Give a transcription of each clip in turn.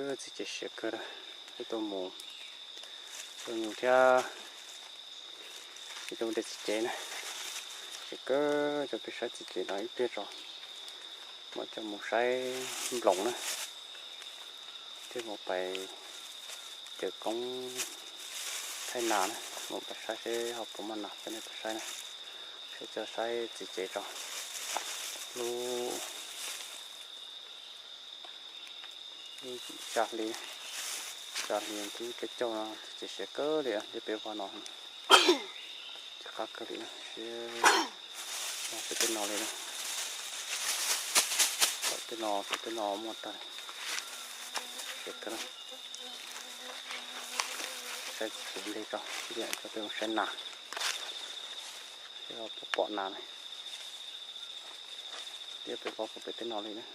Txiv cev siav kawg, ib tug mus, ib tug nyuj thiab, ib tug de txiv cev na. Siav kawg, coj peb saib txiv cev no ib pliag tso, mam coj mus saib nploos na. Thiab mus pais caws koob thaij nas na, mus pais saib seb ho puas muaj nas rau nej tau saib na. Saib, coj saib txiv cev tso. Lub tsa hli, tsa hli kub kab cauj no txiv cev siav kawg li, liab peb vog no. Tsis qab kawg li, siav pem tej no li na. Tom tej no, tom tej no muaj tag. Siav kawg. Saib txiv cev ntej tso, coj peb mus saib nas, seb puas pom nas ne. Liab peb vog puag pem tej no li na.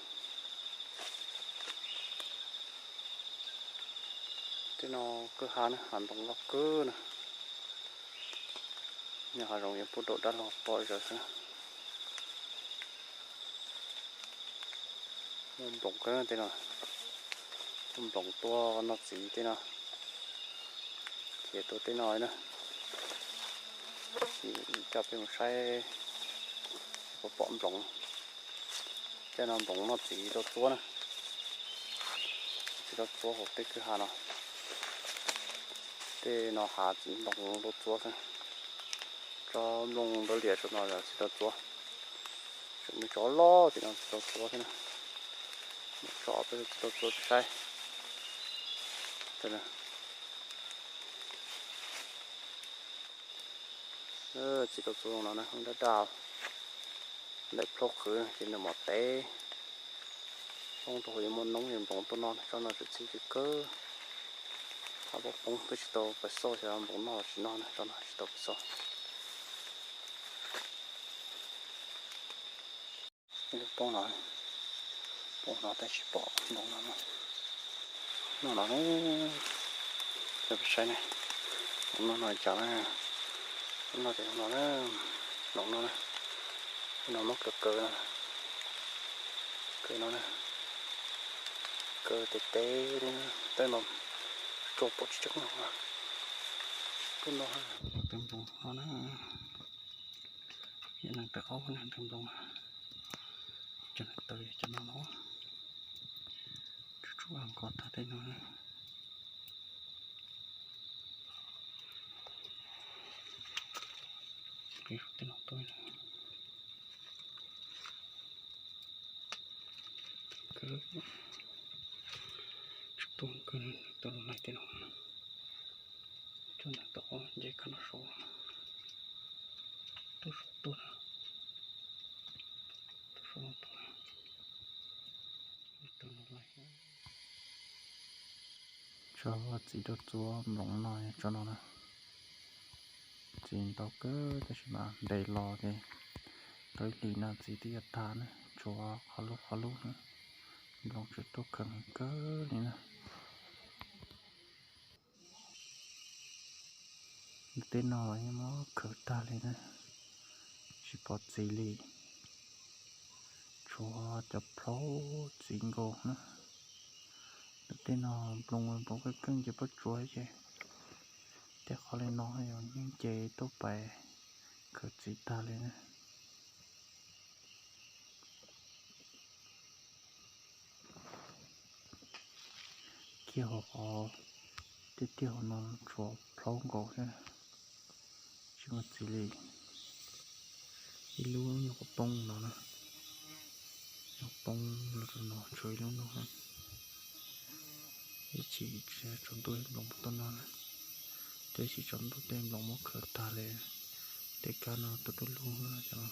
Tej no kwj ha na, hav ntoo loj kawg na. Nyob hav zoov yuav pub daum dab laug pom zom zaws xwb. Muaj nploos kawg tej no, muaj nploos tuaj noj txiv tej no, khiav tuaj tej no na. Ces coj peb mus saib puas pom nploos. Tej no nploos noj txiv rau txuab na. Txiv rau txuab hauv tej kwj ha no. Tej no hav txiv nploos rau txuab xwb. Tsob nploos nploos liam saum no yog txiv rau txuab. Tseem muaj tsob loj tim no txiv rau txuab thiab na. Tsob peb txiv rau txuab peb saib. Txiv rau txuab no na, daj daj, ntawm plaub qhwv ces nws mom tev. Poob rau hauv yuav muaj noob yuav nploos tuaj noj, tsob no tseem txi kawg kawg. Hav poob poob twb tsis tau pais xauj xyov nploos noj los tsis noj na, tsob no tsis tau pais xauj. Poob no, poob no tab sis pom nploos no, noj no, coj peb saib ne. Nploos noj no cas na, noj ces no na, nploos no na, no muab kaw kaw no, kaw no na, kaw tes tes li, tej no tsuas pom tsis tseeb no. Peb no, tus nploos no na, yog neeg tawm aub neeg tus nploos, cov neeg tawm cov no los, tsuas tsuas nkos tag tej no. Tej no tuaj, tsis tuaj kawg, tuaj los laij tej no, coj neeg tawm aub nce kab no saud, tuaj saud tuaj, tuaj saud tuaj. Tsob txiv rau txuab nploos no, tsob no na, txiv ntau kawg tab sis mas ntes los ces tau ib hlis no txiv twb yuav tag na, tshuav qhov lub qhov lub na, nploos tseem tuaj kheev kawg li na. Tej no los yeej muab khaws tag li na, tsis pom txiv li, tshuav cov plhaub txiv nkaus na. Tej no nploos nploos keej keej ces pob tsuas ces tej qhov li no yog yeej ces tuaj pais khaws txiv tag li na. Kiag hauv qhov tiaj tiaj hauv no tshuav plhaub nkaus thiab, tsis muaj txiv li. Ib lub nyuam qhuav poob no na, nyuam qhuav poob los rau no tshuav ib lub no. Ib chim tsaus ntuj nploos tuaj noj na, ces ib chim tsaus ntuj tej nploos muab khaws tag li. Tej kab no tuaj dub lug cov no,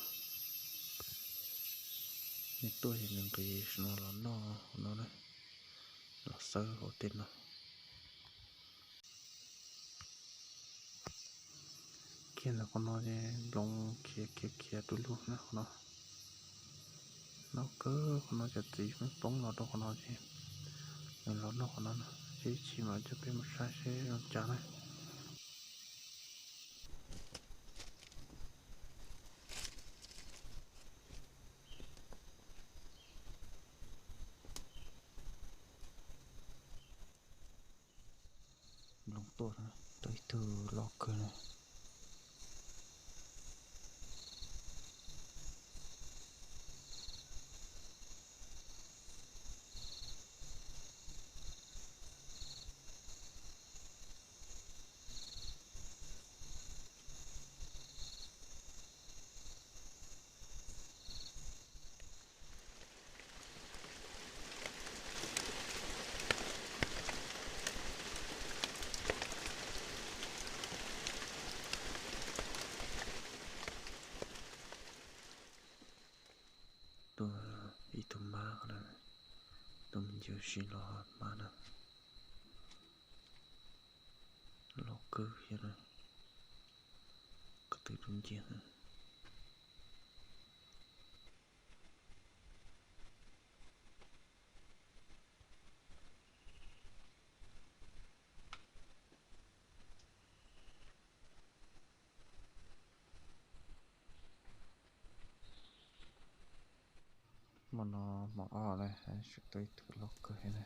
nws tuaj ces nws nqis no los noj hauv no na, los xawb hauv tej no. Kiag ntawm qhov no ces nploos khiav khiav khiav dub lug na qhov no. Noj kawg qhov no, cov txiv poob los rau qhov no ces nws los noj qhov no na. Ces ib chim mam coj peb mus saib seb zoo cas na. Tuaj, tau ib tug loj kawg na. Tuaj ib tug mab, tus me nyuam siv los mab na, loj kawg thiab na, ko tw dub nciab. Hmo no hmo ob lawm, tseem tuaj ib tug loj kawg thiab na.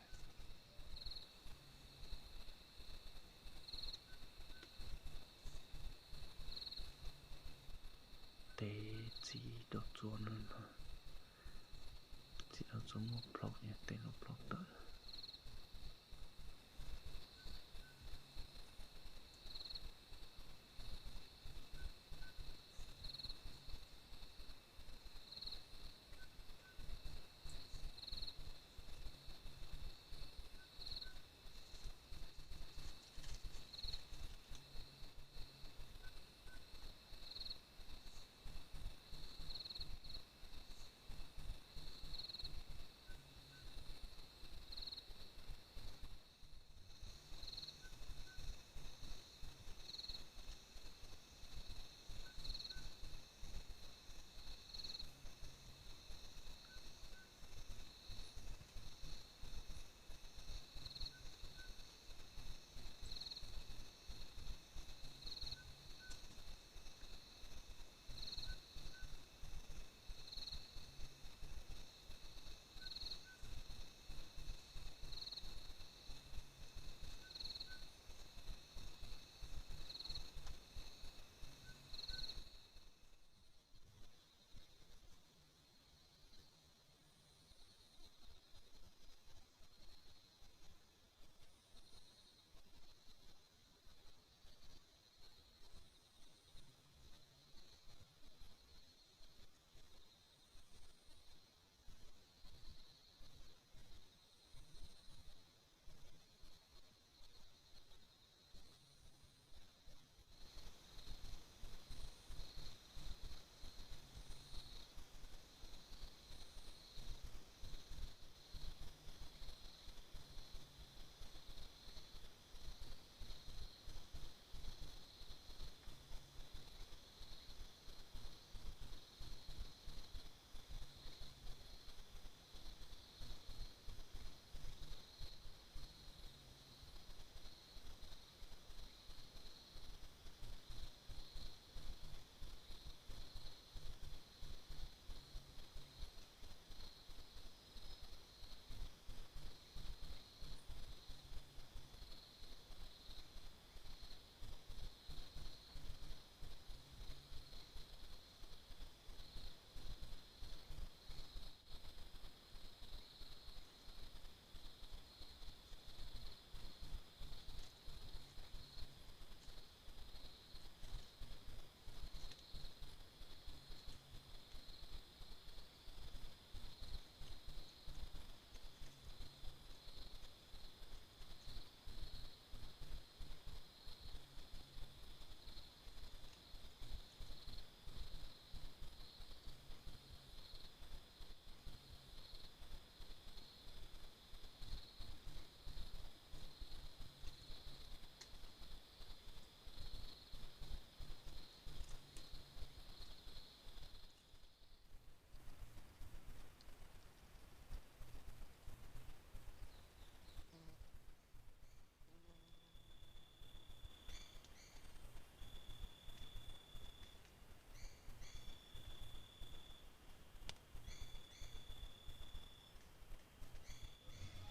Tes txiv rau txua no, txiv rau txua muaj plaub, tes los plaub tawm.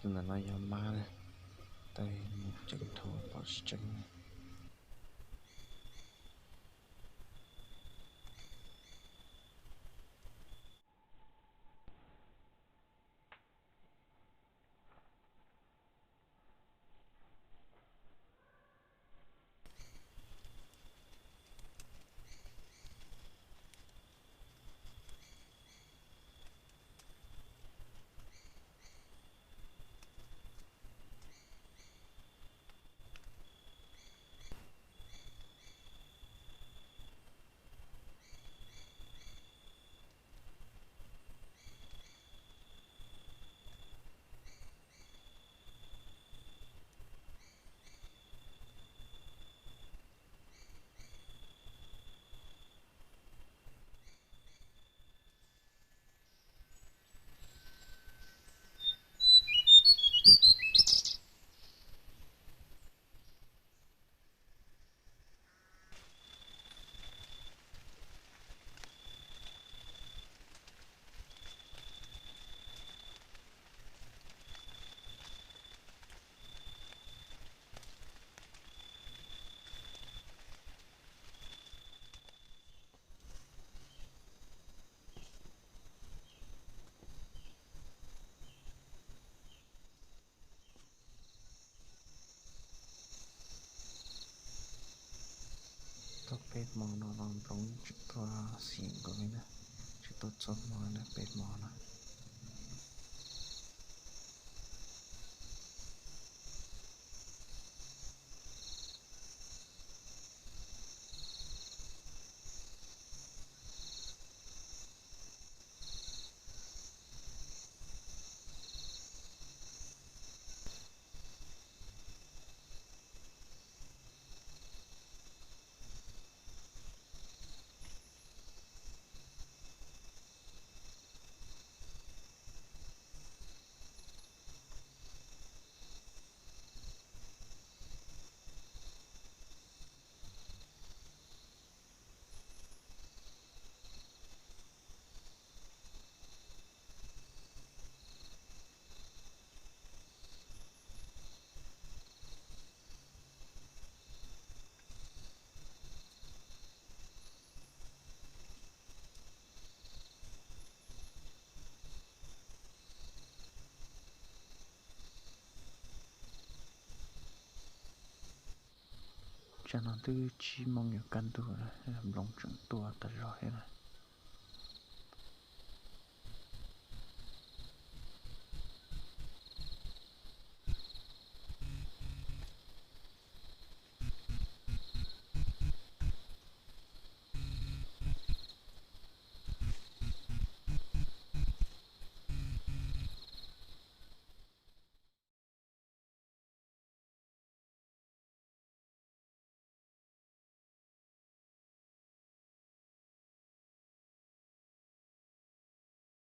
Tus ntawm no yog mab na, tes mus ceev thaum pom tsis tseeb. Peb hmo no los nploos tseem tuaj xim nkaus li na, tseem tuaj txhua hmo na peb hmo no. Tsam no twb tsib moos yuav kaj ntug lawm, nploos tseem tuaj tag zog thiab na.